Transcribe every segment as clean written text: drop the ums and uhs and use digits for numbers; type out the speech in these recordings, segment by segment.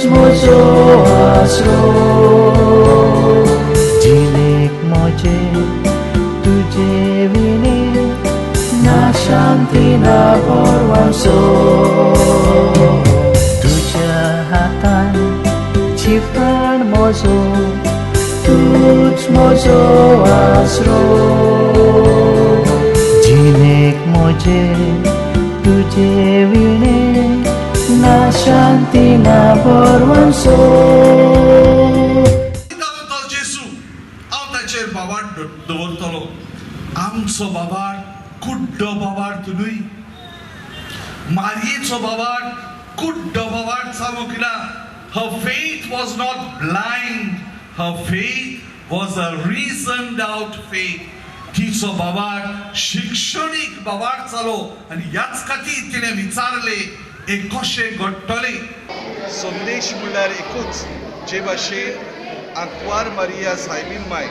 म्हजो आसरो. जिणेक म्हजे तुजे विणे ना शांती ना भरवंसो. तुज्या हातान जीवप्राण म्हजो, तूच म्हजो आसरो. जिणेक म्हजे तुजे विणे ना शांती ना भरवंसो. जेसू हांव ताचेर बाबाट दवरतलो. आमचो बाबाट कुड्डो बाबाट न्हय, मारयेचो बाबाट कुड्डो बाबाट जावंक ना. Her faith was not blind, her faith was a reasoned out faith. तिचो बाबाट शिक्षणीक बाबाट जालो आनी ह्याच खातीर तिणें विचारलें हें कशें घडटलें. संदेश म्हणल्यार एकूच, जे भाशेन आंकवार मारिया सायबीन माय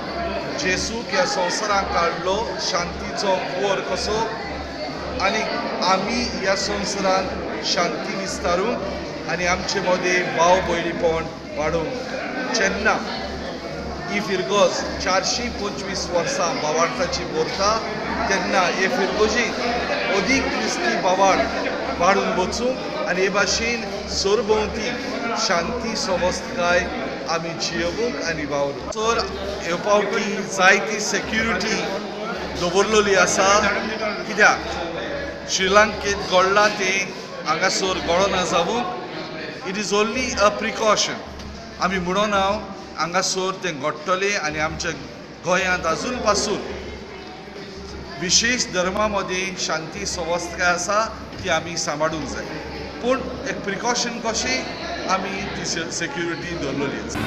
जेसूक ह्या संवसाराक काडलो शांतीचो कुंवर कसो, आनी आमी ह्या संवसारांत शांती विस्तारूंक आनी आमचे मदें भाव भयणीपण वाडोवंक. जेन्ना ही फिरगोज 425 वर्सां बावार्थाची भरता तेन्ना हे फिरगोजीत अदीक क्रिस्ती बावार्थ वाडून वचूंक आनी हे भाशेन सरभोंवती शांती समजकाय आमी जियोवंक आनी वावरूंक. सर हे फावटी जायती सेक्युरिटी दवरलेली आसा, कित्याक श्रीलंकेंत घडलां तें हांगासर घडना जावंक. It is only a precaution. आमी म्हणून हांव हांगासर तें घडटलें आनी आमच्या गोंयांत आजून पासून विशेश धर्मा मदीं शांती सवस्तकाय आसा ती आमी सांबाळूंक जाय, पूण एक प्रिकॉशन कशें आमी ती सेक्युरिटी दवरलेली आसा.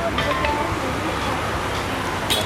Thank you.